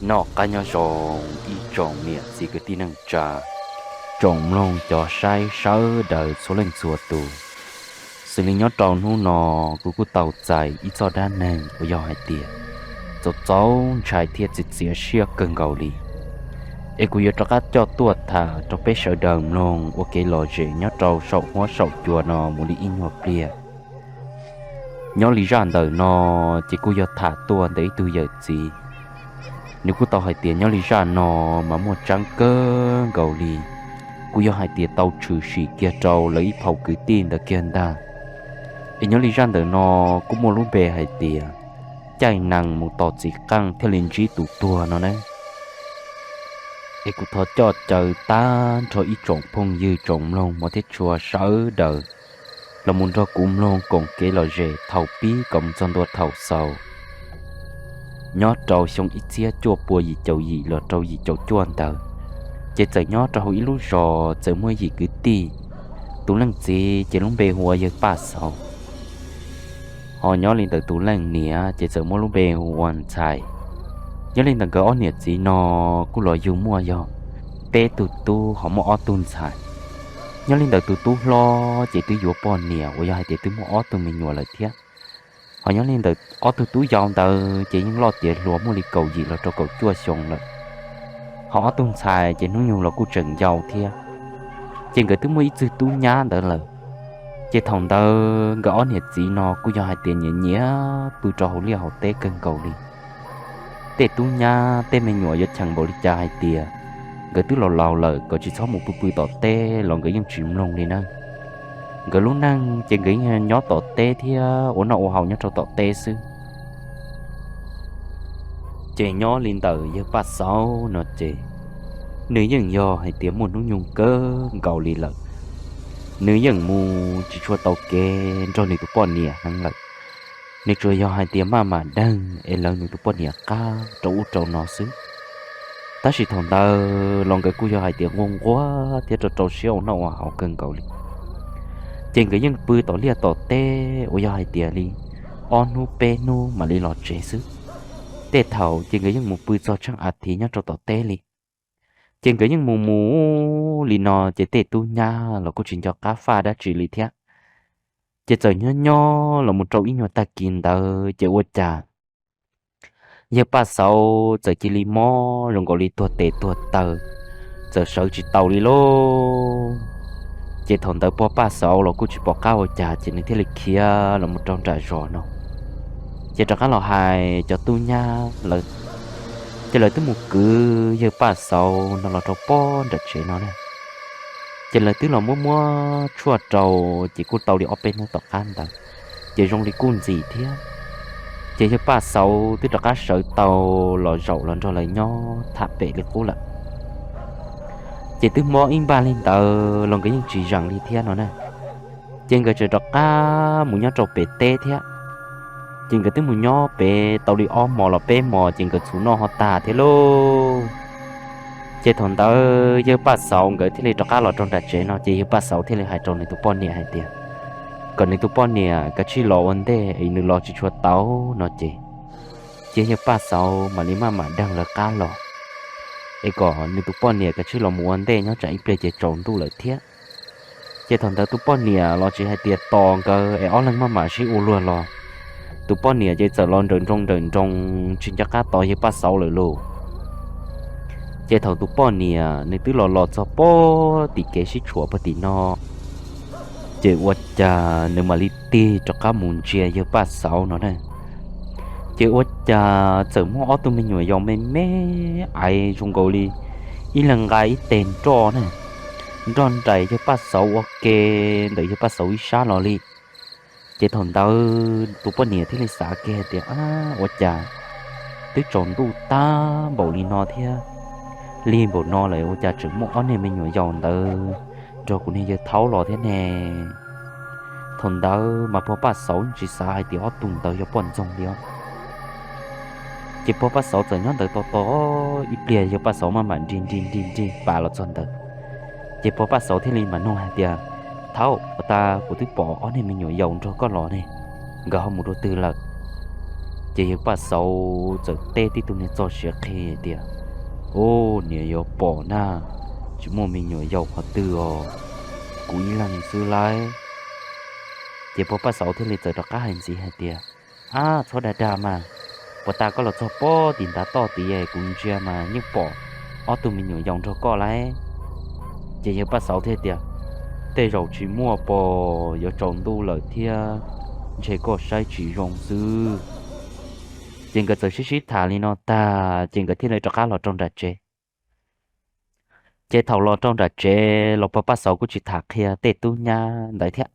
Noj qab nyob zoo ib tsoom niam txiv kwv tij neej tsa, tsoom mloog cov saib sawv daws txhua leej txhua tus. Xws li nyob rau hnub no, kuv kuj tau txais ib txoj dab neeg uas yog hais tias txaus txaus ntshai thiab txiav txiav siab kawg nkaus li, es kuv yuav rov qab coj tuaj tham rau peb sawv daws mloog ua kev lom zem nyob rau saum huab saum cua no mus li ib nyuag pliag. Nyob li zaj ntawm no ces kuj yog tham tuaj ntawm ib tug yawm txiv, nws kuj tau hais tias nyob li zaj no mas muaj tseeb kawg nkaus li, kuj yog hais tias tau tshwm sim kiag rau lawv ib phaum kwv tij ntawd kiag ntag. Es nyob li zaj ntawm no kuj muaj lub npe hais tias caij nees mus tos txiv qeej thiaj li ntsib tus tuag no na. Es kuv thov coj caw tag nrho ib tsoom phooj ywg tsoom mloog hmov thiab tshua sawv daws los mus nrog kuv mloog koom kev lom zem thaum pib kom mus txog ntua thaum xaus. Nyob rau xyoo ib txhiab cuaj pua yim caum yim los rau yim caum cuaj ntawd, ces txawm nyob rau hauv ib lub zos txawm muaj yim kwv tij. Tus leej txiv ces lub npe hu ua yawg Paj Xauv, ho nyob li ntawm tus leej niam ces txawm muaj lub npe hu ua Ntxhais. Nyob li ntawm nkawd ob niam txiv no kuj los yug muaj yog peb tug tub ho muaj ob tug ntxhais. Nyob li ntawm tus tub hlob ces twb yuav poj niam uas yog hais tias twb muaj ob tug me nyuam lawm thiab. Ho nyob li ntawm ob tug tub yau ntawd ces yeej loj tiav hluas muaj li kaum yim los rau kaum cuaj xyoo lawm. Ho ob tug ntxhais ces hnub nyoog los kuj tseem yau thiab. Ces nkawd twb muaj ib tug tub nyab ntawd lawm. Ces thaum ntawd nkawd ob niam txiv no kuj yog hais tias nyiam nyiam pw rau hauv liaj hauv teb kawg nkaus li. Tej tub nyab tej me nyuam yuav cheem npaum li cas hais tias nkawd twb laus laus lawm kom tsis txhob mus pw pw tom teb los nkawd yeej tsis mloog li na. Nkawd lub neej ces nkawd yeej nyob tom teb thiab ua noj ua haus nyob rau tom teb xwb. Ces nyob li ntawm yawg Paj Xauv no ces nws yeej yog hais tias muaj hnub nyoog kawg nkaus li lawm. Nws yeej mus tsis tshua tau kev nrog nws tus poj niam heev lawm. Nws tsuas yog hais tias maj mam deeg es lawv nws tus poj niam qab rau ub rau no xwb. Tab sis thaum ntawd los nkawd kuj yog hais tias nquag nquag thiab rau rau siab ua noj ua haus kawg nkaus li. Ces nkawd yeej pw tom liaj tom teb uas yog hais tias li ob hnub peb hnub mam li los tsev xwb. Tej thaum ces nkawd yeej mus pw txog tsheej a thiv nyob rau tom teb li. Ces nkawd yeej mus mus li no ces tej tub nyab los kuj tsis nco qab faj dab tsi li thiab. Ces txawm nyob nyob los mus rau ib nyuag tag kis ntawd ces ua cas yawg Paj Xauv txawm cia li mob zoo nkaus li tuag tes tuag taw, txawm sawv tsis tau li lauj. Ces thaum ntawd pog Paj Xauv los kuj tsis pom qab ua cas ces nws thiaj li khiav los mus rau nram zos no. Ces rov qab los hais cov tub nyab lawv, ces lawv twb mus kwv yawg Paj Xauv no los rau pob nram tsev no na. Ces lawv twb los muab muab tshuaj rau, ces kuj tau li ob peb hnub tom qab ntawd, ces zoo li kuj ntxim thiab. Ces yawg Paj Xauv twb rov qab sawv tau los zaum los nrog lawv nyob tham pem li qub lawm. Ces twb mob ib npaj li ntawd los nkawd yeej tsis zeem li thiab no na. Ces nkawd tseem rov qab mus nyob rau pem teb thiab. Ces nkawd twb mus nyob pem tau li ob hmos los peb hmos ces nkawd txhuv noj ho tag thiab lauj. Ces thaum ntawd yawg Paj Xauv nkawd thiaj li rov qab los rau nram tsev no ces yawg Paj Xauv thiaj li hais rau nws tus poj niam hais tias kom nws tus poj niam kav tsij los ua ntej es nws los tsis tshua tau no ces, ces yawg Paj Xauv mam li maj mam deeg lawv qab los, es kom nws tus poj niam kav tsij los mus ua ntej nyob tsam ib pliag ces tsaus ntuj lawm thiab. Ces thaum ntawd tus poj niam los tsis hais tias tos nkawd es ob leeg maj mam sib ua luag los, tus poj niam ces txawm los nrawm nroos nrawm nroos tsis nco qab tos yawg Paj Xauv lawm lauj. Ces thaum tus poj niam nws twb los los txog pob tim kev sib tshuam puag tim no, ces ua cas nws mam li tig rov qab mus ntsia yawg Paj Xauv no na. Ces ua cas txawm muaj ob tug me nyuam yaus me me aiv zoo nkaus li ib leeg nqa ib teg nroj na, nroj nraim yawg Paj Xauv ua ke ntawm yawg Paj Xauv ib sab los li. Ces thaum ntawd tus poj niam thiaj li xav kiag tias, ua cas twb tsaus ntuj tag npaum li no thiab, lig npaum no lawm ua cas tseem muaj ob niag me nyuam yaus ntawd nrog kuv niag yawg thaub los thiab ne? Thaum ntawd mas pog Paj Xauv tsis xav hais tias ob tug ntawd yog poj ntxoog li os. Ces pog Paj Xauv txawm nyob ntawd tos tos ib pliag yawg Paj Xauv maj mam nrig nrig nrig nrig pas los txog ntawd. Ces pog Paj Xauv thiaj li mam nug hais tias, thaub, ua cas kuv twb pom ob niag me nyuam yaus nrog koj los ne, nkawd ho mus dua twg lawm? Ces yawg Paj Xauv txawm teb tib tug niag txoj siav qhi hais tias, Ub, niam yuav pom na, tsis muaj me nyuam yaus qhov twg os, kuv ib leeg xwb lauj. Ces pog Paj Xauv thiaj li txawm rov qab hais ntxiv hais tias, Ab, txhob dag dag mas, puag ta koj los txog pob tim ntav toj tid, kuv ntsia mas yeej pom ob tug me nyuam yaus nrog koj lauj. Ces yawg Paj Xauv thiaj tias, Tej zaum tsis muaj pog, yuav tsaus ntuj lawm thiab, ntshe koj saib tsis zoo xwb. Ces nkawd txawm sib sib tham li no tag ces nkawd thiaj li rov qab los rau nram tsev. Ces thaum los rau nram tsev los pog Paj Xauv kuj tsis tham qhia tej tub nyab ntawd thiab.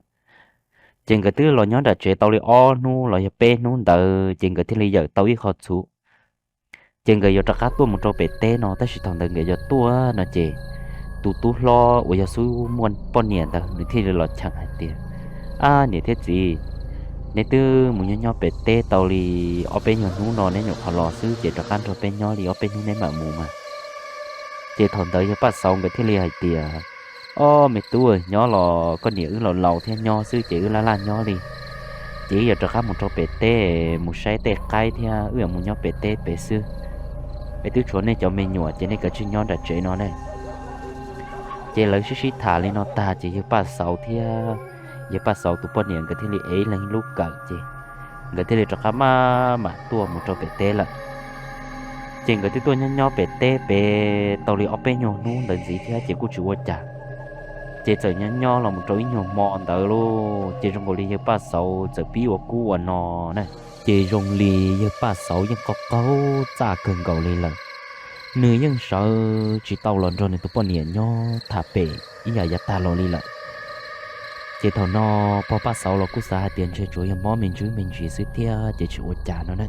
Ces nkawd twb los nyob nram tsev tau li ob hnub los yog peb hnub ntawd ces nkawd thiaj li yawm tau ib qho txhuv. Ces nkawd yuav rov qab tuaj mus rau pem teb no, tab sis thaum ntawd nkawd yuav tuaj no ces tus tub hlob uas yog xub muaj poj niam ntawd nws thiaj li los cheem hais tias, Ab, niam thiab txiv, neb twb mus nyob nyob pem teb tau li ob peb nyuag hnub no, neb nyuam qhuav los xwb ces rov qab nrog peb nyob li ob peb hnub neb mam mus mas. Ces thaum ntawd yawg Paj Xauv nkawd thiaj li hais tias, Ob, me tub, nyob los koj niam wb laus laus thiab nyob xwb ces wb laj laj nyob li. Ces wb yuav rov qab mus rau pem teb mus saib tej qaib thiab wb yuav mus nyob pem teb pem xwb. Es twb tshuav nej cov me nyuam ces nej kav tsij nyob nram tsev no ne. Ces lawv sib sib tham li no tag ces yawg Paj Xauv thiab yawg Paj Xauv tus poj niam nkawd thiaj li ev ib leeg ib lub kawm ces nkawd thiaj li rov qab maj mam tuaj mus rau pem teb lawm. Ces nkawd twb tuaj nyob nyob pem teb pem tau li ob peb nyuag hnub ntawd ntxiv thiab ces kuj tsis ua cas. Ces txawm nyob nyob los mus rau ib nyuag hmo ntawd lauj, ces zoo nkaus li yawg Paj Xauv txawm pib ua kub ua no na. Ces zoo li yawg Paj Xauv yeej qaug qaug txaj kawg nkaus li lawm, nws yeej sawv tsis tau los nrog nws tus poj niam nyob tham pem ib yam yav tag los li lawm. Ces thaum no pog Paj Xauv los kuj xav hais tias ntshe tsuas yog mob me ntsis me ntsis xwb thiab ces tsis ua cas no na.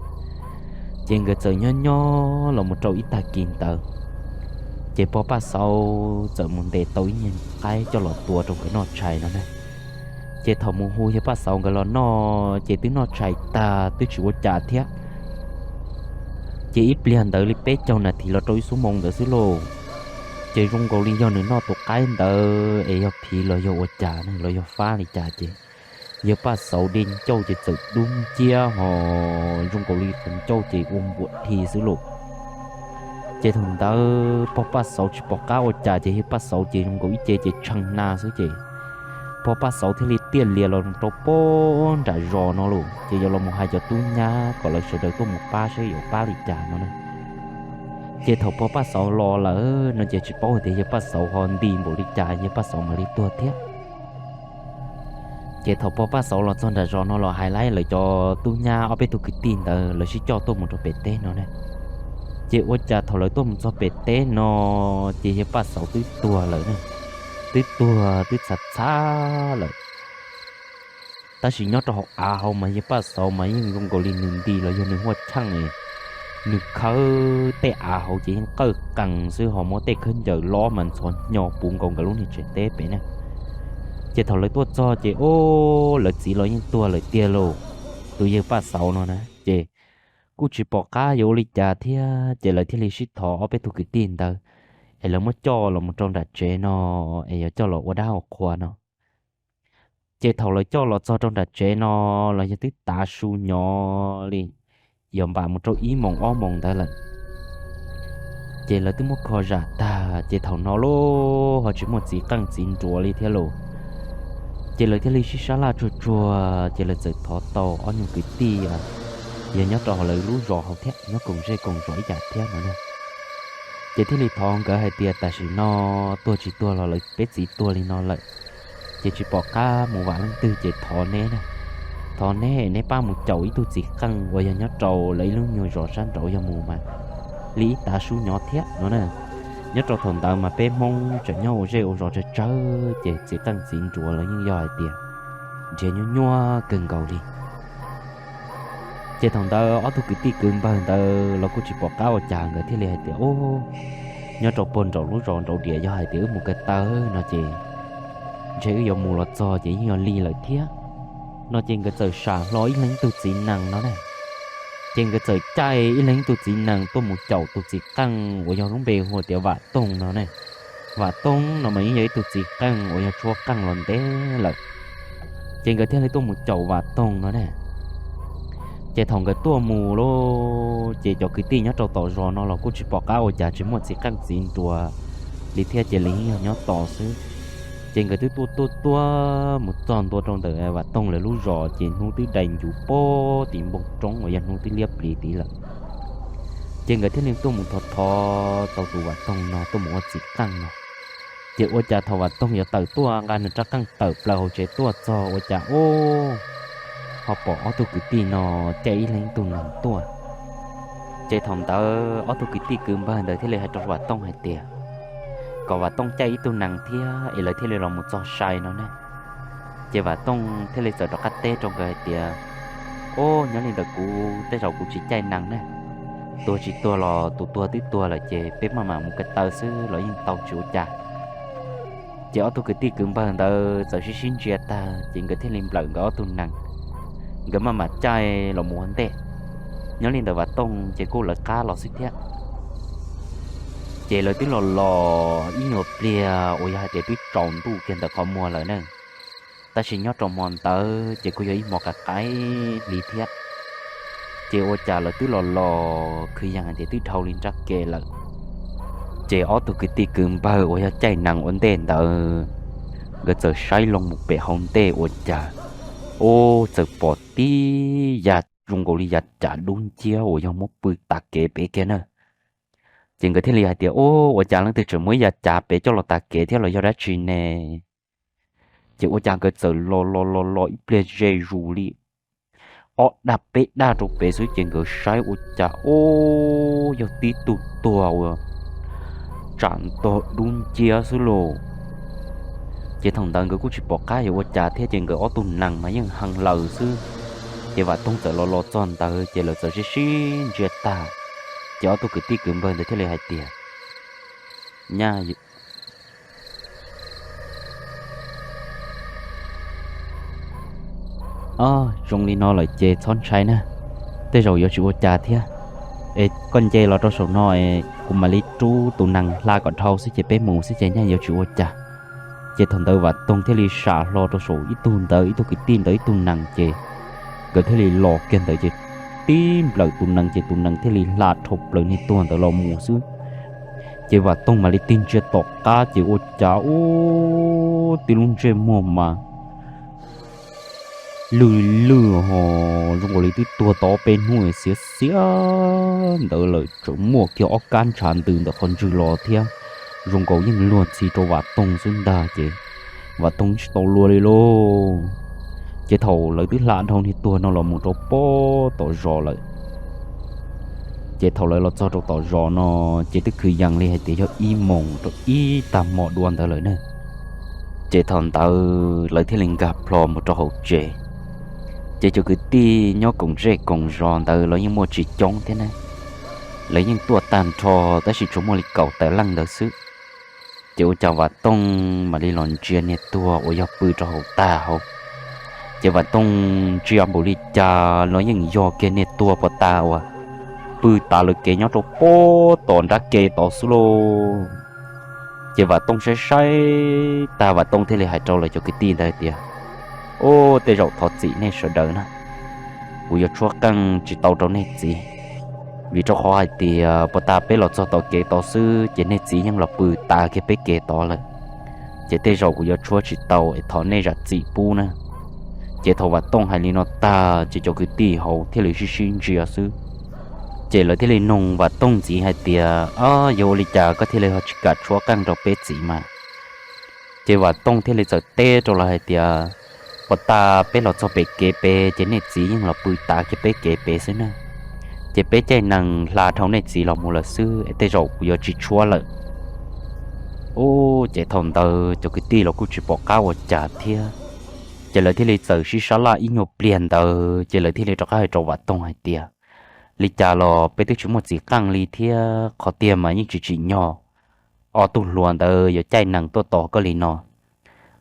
Ces nkawd txawm nyob nyob los mus rau ib tag kis ntawd, ces pog Paj Xauv txawm mus ntes tau ib nyuag qaib coj los tua rau nkawd noj tshais no na. Ces thaum mus hu yawg Paj Xauv nkawd los noj ces twb noj tshais tag twb tsis ua cas thiab. Ces ib pliag ntawd li peb caug nas this los rau ib xuab moos ntawd xwb lauj, ces zoo nkaus li yog nws noj tus qaib ntawd es yog phiv los yog ua cas ne los yog fab li cas ces yawg Paj Xauv de ncauj ces txawm dub nciab ho zoo nkaus li tus ncauj ces ua npuam dhi xwb lauj. Ces thaum ntawd pog Paj Xauv tsis pom qab ua cas ces yawg Paj Xauv ces zoo nkaus ib ce ces tshee hna xwb ces pog Paj Xauv thiaj li tiaj lias los rau pog nram zos no lauj, ces yuav los mus hais cov tub nyab kom lawv sawv daws tuaj mus pab saib yuav pab li cas no na. Ces thaum pog Paj Xauv los lawm no ces tsis paub hais tias yawg Paj Xauv ho nti npaum li cas yawg Paj Xauv mam li tuag thiab. Ces thaum pog Paj Xauv los txog nram zos no los hais li lawv cov tub nyab ob peb tug kwv tij ntawd lawv sib coj tuaj mus rau pem teb no na. Ces ua cas thaum lawv tuaj mus txog pem teb no ces yawg Paj Xauv twb tuag lawm na, twb tuag twb txhav txhav lawm. Tab sis nyob rau hauv av hauv mas yawg Paj Xauv mas yeej zoo nkaus li nws nti los yog nws huaj cheej, nws khawb tej av hauv ces yeej qawj qees xwb ho muab tej khaub ncaws lob mas ntxhov hnyo puv nkaus nkawd lub niag tsev teb pem na. Ces thaum lawv tuaj txog ces ub, lawv txiv los yeej tuag lawm tiag lauj, tus yawg Paj Xauv no na. Ces kuj tsis pom qab yuav ua li cas thiab ces lawv thiaj li sib thov ob peb tug kwv tij ntawd es lawv muab coj los mus rau nram tsev no es yuav coj los ua dab ua qhua no. Ces thaum lawv coj los txog rau nram tsev no los yog twb tav su nyo li, yog npam mus rau ib moos ob moos ntawd lawm. Ces lawv twb muab kho zam tag ces thaum no lauj ho tsis muaj txiv qeej txiv nruas li thiab lauj. Ces lawv thiaj li sib sab laj tsuag tsuag ces lawv txawm thov tau ob nyuag kwv tij yog nyob rau hauv lawv lub zos hauv thiab nyob koom zej koom zos ib yam thiab no na. Ces thiaj li thov nkawd hais tias tam sim no tuag tsis tuag los lawv peb txiv tuag li no lawm, ces tsis pom qab mus vam leej twg ces thov neb na, thov neb neb pab mus caum ib tug txiv qeej uas yog nyob rau lawv ib lub nyuag zos sab nraud yog mus mas li ib tav su nyo thiab no na. Nyob rau thaum ntawd mas peb Hmoob tseem nyob ua zej ua zos tsawg tsawg ces txiv qeej txiv nruas los yeej yog hais tias nrhiav nyuaj nyuaj kawg nkaus li. Ces thaum ntawd ob tug kwv tij kwv npawg ntawd los kuj tsis pom qab ua cas nkawd thiaj li hais tias, Ub, nyob rau puag nraum lub zos nraud diam yog hais tias wb mus ko taw no ces ntshe wb yuav mus los txog ces yeej yog li lawm thiab no ces nkawd txawm sam hlo ib leeg ib tug txiv nees no na. Ces nkawd txawm caij ib leeg ib tug txiv nees tuaj mus caum tus txiv qeej uas yog lub npe hu tias Vam Toog no ne. Vam Toog no mas yeej yog ib tug txiv qeej uas yog tshuab qeej los ntev lawm. Ces nkawd thiaj li tuaj mus caum Vam Toog no ne. Ces thaum nkawd tuaj mus lawm ces cov kwv tij nyob rau tom zos no los kuj tsis pom qab ua cas, tsis muaj txiv qeej txiv nruas li thiab, ces lawv yeej yog nyob tos xwb. Ces nkawd twb tuaj tuaj tuaj mus txog ntua rau ntawm Vam Toog lawv lub zos, ces hnub twb dai ncuv pob tim npoo roob uas yog hnub twb liab pliv tid lawm. Ces nkawd thiaj li tuaj mus thov thov tau tus Vam Toog no tuaj mus ua txiv qeej no. Ces ua cas thaum Vam Toog yuav tawm tuaj nqa nws rab qeej tawm plaws hauv tsev tuaj txog ua cas ub, ho pom ob tug kwv tij no caij ib leeg tug nees tuaj. Ces thaum ntawd ob tug kwv tij kwv npawg ntawd thiaj li hais rau Vam Toog hais tias kom Vam Toog caij ib tug nees thiab es lawv thiaj li los mus txog sai no ne. Ces Vam Toog thiaj li txawm rov qab teb rau nkawd hais tias, Ub, nyob li ntawm kuv tej zaum kuv tsis caij nees ne. Tuag tsis tuag los tus tuag twb tuag lawm ces peb maj mam mus ko taw xwb los yeej tau tsis ua cas. Ces ob tug kwv tij kwv npawg ntawd txawm sib sib ntsia tag ces nkawd thiaj li nplawm nkawd ob tug nees, nkawd maj mam caij los mus ua ntej. Nyob li ntawm Vam Toog ces kuj lawv qab los xwb thiab. Ces lawv twb los los ib nyuag pliag uas yog hais tias twb tsaus ntuj kiag ntawm qhov muag lawm na. Tab sis nyob rau hmo ntawd ces kuj yog ib hmo qaim qaim li thiab. Ces ua cas lawv twb los los kwv yees hais tias twb dhau li nrab ke lawm. Ces ob tug kwv tij kwv npawg uas yog caij nees ua ntej ntawd, nkawd txawm saib loo mus pem hauv ntej ua cas, ub, txawm pom tib ya zoo nkaus li ya cav dub nciab uas yog muab pw tas kev pem kiag na. Ces nkawd thiaj li hais tias, Ub, ua cas leej twg tseem muab ib ya cav pem coj los tas kev thiab los yog dab tsi ne? Ces ua cas nkawd txawm los los los los ib pliag ze zus li ob daj peb daj rau pem xwb ces nkawd saib ua cas ub, yog tib tug tuag uas tsam ntog dub nciab xwb lauj. Ces thaum ntawd nkawd kuj tsis pom qab yuav ua cas thiab ces nkawd ob tug nees mas yeej hee laws xwb. Ces Vam Toog txawm los los txog ntawd ces lawv txawm sib sib ntsia tag, ces ob tug kwv tij kwv npawg ntawd thiaj li hais tias, Nyab, o, zoo li no lawm ces txhob ntshai na, tej zaum yuav tsis ua cas thiab. Es koj nce los rau saum no es kuv mam li rub tus nees hla kom dhau xwb ces peb mus xwb ces nyaj yuav tsis ua cas. Ces thaum ntawd Vam Toog thiaj li sam hlo rau saum ib tug ntawd, ib tug kwv tij ntawd ib tug nees ces nkawd thiaj li los kiag ntawd ces tib nplawm tus nees ces tus nees thiaj li hla dhau plaws niag tuag ntawd los mus xwb. Ces Vam Toog mam li tig ntsia tom qab ces ua cas ub, tib lub ntsej muag mas lwj lwj ho zoo nkaus li twb tuag tau ob peb hnub xiav xiav ntawd lawm, tseem muaj kiag ob kab ntshav ntws ntawm qhov ntswg los thiab, zoo nkaus yeej luag ntxhi rau Vam Toog xwb ntag ces Vam Toog tsis tau luag li lauj. Ces thaum lawv twb hla dhau niag tuag no los mus rau pob tom zos lawm, ces thaum lawv los txog rau tom zos no ces twb kwv yees li hais tias yog ib moos rau ib tag hmo dua ntawd lawm na. Ces thaum ntawd lawv thiaj li nkag plho mus rau hauv tsev. Ces cov kwv tij nyob koom zej koom zos ntawd los yeej muaj tsis coob thiab ne, lawv yeej tuaj tag nrho tab sis tsuas muaj li kaum tawm leej ntawd xwb. Ces ua cas Vam Toog mam li los ntsia niag tuag uas yog pw rau hauv tag hauv. Ces Vam Toog ntsia npaum li cas los yeej yog kiag niag tuag puas tas uas pw tas lawv kev nyob rau pob tom nrab ke tod xwb lauj. Ces Vam Toog saib saib tag Vam Toog thiaj li hais rau lawv cov kwv tij ntawd tias, Ub, tej zaum thov txim nej sawv daws na, kuv yuav tshuab qeej tsis tau rau nej txiv, vim rau qhov hais tias puas tas peb los txog tom kev tod xwb ces nej txiv yeej los pw tas kiag peb kev tod lawm. Ces tej zaum kuv yuav tshuab tsis tau es thov nej zam txim pub na. Ces thaum Vam Tooj hais li no tag ces cov kwv tij hauv thiaj li sib sib ntsia xwb. Ces lawv thiaj li nug Vam Tooj ntxiv hais tias, Yog ua li cas koj thiaj li ho tsis kam tshuab qeej rau peb txiv mas? Ces Vam Tooj thiaj li txawm teb rau lawv hais tias, Puas tas peb los txog pem kev pem ces nej txiv yeej los pw tav kiag peb kev pem xwb na. Ces peb caij nees hla dhau nej txiv los mus lawm xwb es tej zaum kuv yuav tsis tshuab lawm. Ub, ces thaum ntawd cov kwv tij los kuj tsis pom qab ua cas thiab. Ces lawv thiaj li txawm sib sab laj ib nyuag pliag ntawd ces lawv thiaj li rov qab hais rau Vam Tooj hais tias, Li cas los peb twb tsis muaj txiv qeej li thiab qhov tiag mas yeej tsis tsim nyog ob tug hluas ntawd yuav caij nees tuaj tos koj li no.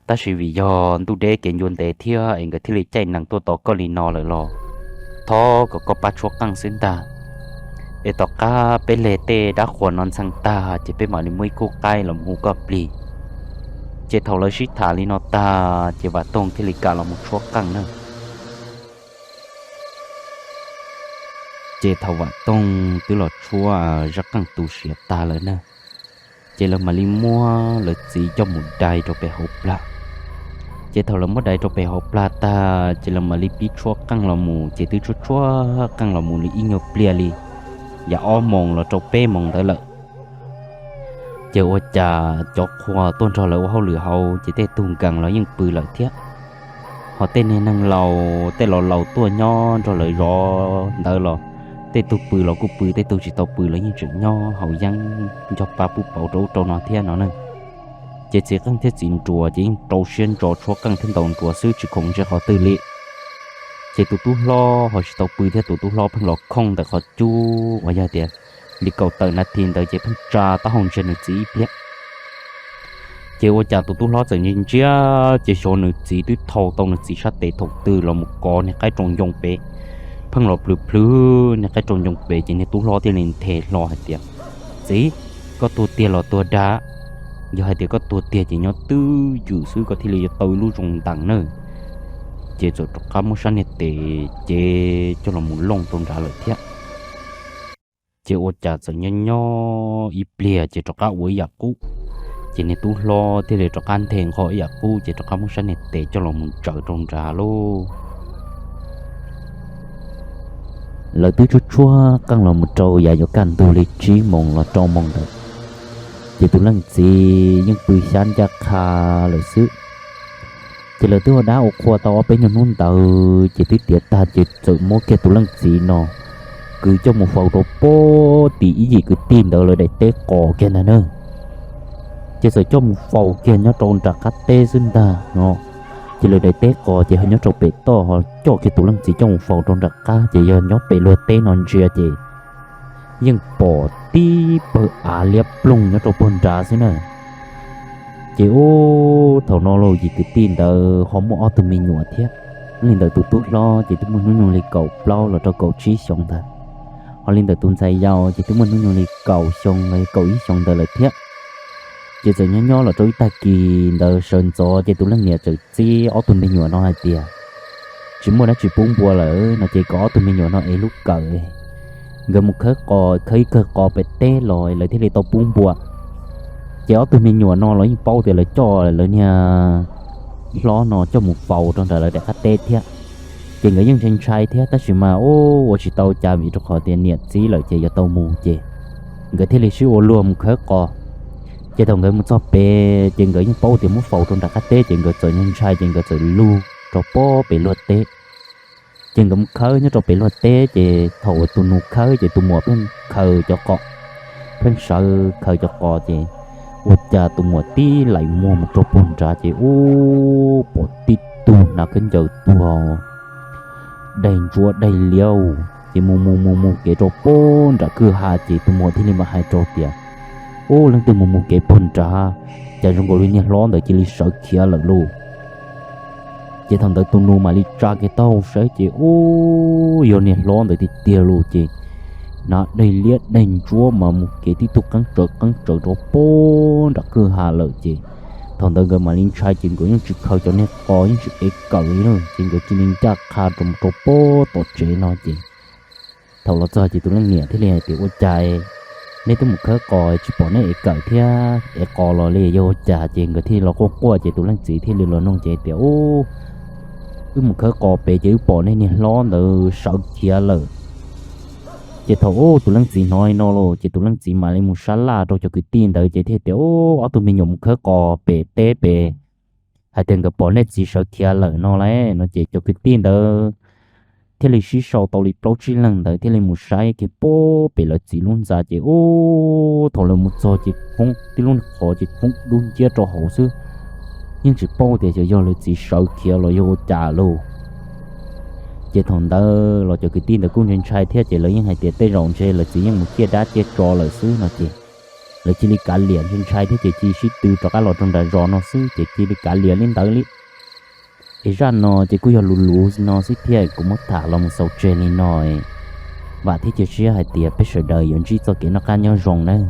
Tab sis vim yog ntuj deb kev ncua ntev thiab es nkawd thiaj li caij nees tuaj tos koj li no lawm los thov kom koj pab tshuab qeej xwb ntag. Es tom qab peb leg tej dab qhuas no ntxhee tag ces peb mam li muab ib khub qaib los mus hu koj plig. Ces thaum lawv sib tham li no tag ces Vam Tooj thiaj li kam los mus tshuab qeej na. Ces thaum Vam Tooj twb los tshuab zaj qeej tu siav tag lawm na, ces lawv mam li muab lawv txiv coj mus dai rau pem hauv plag. Ces thaum lawv muab dai rau pem hauv plag tag ces lawv mam li pib tshuab qeej los mus, ces twb tshuab tshuab qeej los mus li ib nyuag pliag li yam ob moos los rau peb moos ntawd lawm. Ces ua cas cov qhua tuaj nrog lawv ua hauj lwm hauv ces tej tug nkees los yeej pw lawm thiab. Ho tej niag neeg laus tej laus laus tuaj nyob nrog lawv zov ntawd los tej tug pw los kuj pw, tej tug tsis tau pw los yeej tseem nyob haus yeeb ncog pab pub pauv rau ub rau no thiab no ne. Ces txiv qeej thiab txiv nruas ces yeej rau siab ntso tshuab qeej thiab ntaus nruas xwb tsis khoom ntsia qhov twg li. Ces tus tub hlob ho tsis tau pw thiab, tus tub hlob pheej los khooj ntawm qhov cub uas yog tias li kaum tawm nas this ntawd ces pheej tsa taub hau ntsia nws txiv ib pliag. Ces ua cas tus tub hlob txawm ntsia ntsia ces xyov nws txiv twb thau tau nws txiv sab tes thaum twg los mus kov niag qaib rau ncoo pem, pheej los plhws plhws niag qaib rau ncoo pem ces niag tub hlob thiaj li nthe hlo hais tias, Txiv, koj tuag tiag los tuag dag? Yog hais tias koj tuag tiag ces nyob twj ywm xwb koj thiaj li yuav tau ib lub zoo ntees na. Ces txawm rov qab muab sab niag tes ces coj los mus looj rau nrad lawm thiab. Ces ua cas txawm nyob nyob ib pliag ces rov qab ua ib yam qub. Ces niag tub hlob thiaj li rov qab nthe nqho ib yam qub ces rov qab muab sab niag tes coj los mus ntsaws rau nrad lauj. Lawv twb tshuab tshuab qeej los mus rau yav yuav kaj ntug li tsib moos los rau moos ntawd, ces tus leej txiv yeej pw xyab ncaj qha lawm xwb. Ces lawv twb ua dab ua qhua tau ob peb nyuag hnub ntawd ces twb tiav tag ces txawm muab kiag tus leej txiv no kwv coj mus faus rau pob tim ib yim kwv tij ntawd lawv daim teb qos kiag ntag na. Ces txawm coj mus faus kiag nyob rau nram qab teb xwb ntag no. Ces lawv daim teb qos ces ho nyob rau pem toj, ho coj kiag tus leej txiv coj mus faus rau nram qab ces yog nyob pem luag teb no ntsia ces yeej pom tib pawg av liab ploog nyob rau puag nrad xwb na. Ces ub thaum no los yim kwv tij ntawd ho muaj ob tug me nyuam thiab. Li ntawm tus tub hlob ces twb muaj hnub nyoog li kaum plaub los rau kaum tsib xyoo ntawd, ho li ntawm tus ntxhais yau ces twb muaj hnub nyoog li kaum xyoo los kaum ib xyoo ntawd lawm thiab. Ces txawm nyob nyob los rau ib tag kis ntawd sawv ntxov ces tus leej niam txawm txib ob tug me nyuam no hais tias, Tsis muaj dab tsi pub npua lawm no ces kom ob tug me nyuam no ev lub kawm, nkawd mus khawb qos, khawb ib kawg qos pem teb los lawv thiaj li tau pub npua. Ces ob tug me nyuam no los yeej paub tias lawv coj lawv niag hlob no coj mus faus rau nram lawv daim qab teb thiab. Ces nkawd yeej ntshai ntshai thiab tab sis mas ua tsis tau cas vim rau qhov tias niam txib lawm ces yuav tau mus ces nkawd thiaj li sib ua luag mus khawb qos. Ces thaum nkawd mus txog pem ces nkawd yeej paub tias muab faus rau nram qab teb ces nkawd txawm ntshai ces nkawd txawm lug rau pob pem luag teb. Ces nkawd mus khawb nyob rau pem luag teb ces thaum tus nus khawb ces tus muam pheej khaws cov qos, pheej sawv khaws cov qos ces ua cas tus muam tib laim muag mus rau puag nrad ces ub pom tib tug hnav khaub ncaws tuag daig ntsuab daig liab ces mus mus mus mus kev rau pob nram kwj ha ces tus muam thiaj li mam hais rau tias, Ub, leej twg mus mus kev puag nrad, cas zoo nkaus li niag hlob ntawd cia li sawv khiav lawm lauj. Ces thaum ntawd tus nus mam li tsa kiag taub hau saib ces ub yog niag hlob ntawd tiag tiag lauj. Ces hnav daig liab daig ntsuab mas mus kev tib tug qeeb tsawv qeeb tsawv rau pob nram kwj ha lawm ces thaum ntawd nkawd mam li ntshai ces nkawd yeej tsis khaws cov niag qos yeej tsis ev kawm li na ces nkawd cia li ncaj qha rau mus rau pob tom tsev no ces thaum los txog ces tus leej niam thiaj li hais tias, Ua cas nej twb mus khawb qos tsis pom nej ev kawm thiab ev qos los li yog ua cas? Ces nkawd thiaj li los quaj quaj ces tus leej txiv thiaj li los nug ces tias, Ub, wb mus khawb qos pem ces wb pom nej niag hlob ntawd sawv khiav lawm. Ces thaum ub tus leej txiv hnov li no los ces tus leej txiv mam li mus sab laj rau cov kwv tij ntawd ces thiaj tias, Ub, ob tug me nyuam mus khawb qos pem teb pem hais tias nkawd pom nej txiv sawv khiav lawm no lauj no ces cov kwv tij ntawd thiaj li sib sau tau li plaub tsib leeg ntawd thiaj li mus saib kiag pob pem lawv txiv lub ntxa ces ub thaum lawv mus txog ces poob tib lub qhov ces poob dub nciab rau hauv xwb, yeej tsis paub tias xyov yog lawv txiv sawv khiav los yog ua cas lauj. Ces thaum ntawd los cov kwv tij ntawd kuj ntshai ntshai thiab ces lawv yeej hais tias tej zaum ntshe lawv txiv yeej mus ciaj dab ciaj tsov lawm xwb no ces lawv cia li kav liam ntshai ntshai thiab ces cia li sib tw rov qab los rau nram zos no xwb ces cia li kav liam li ntawd li. Es zaj no ces kuj yog luv luv no xwb thiab kuv muab tham los mus xaus tseg li no. Vam thiab cia siab hais tias peb sawv daws yuav ntsib txoj kev noj qab nyob zoo nawb.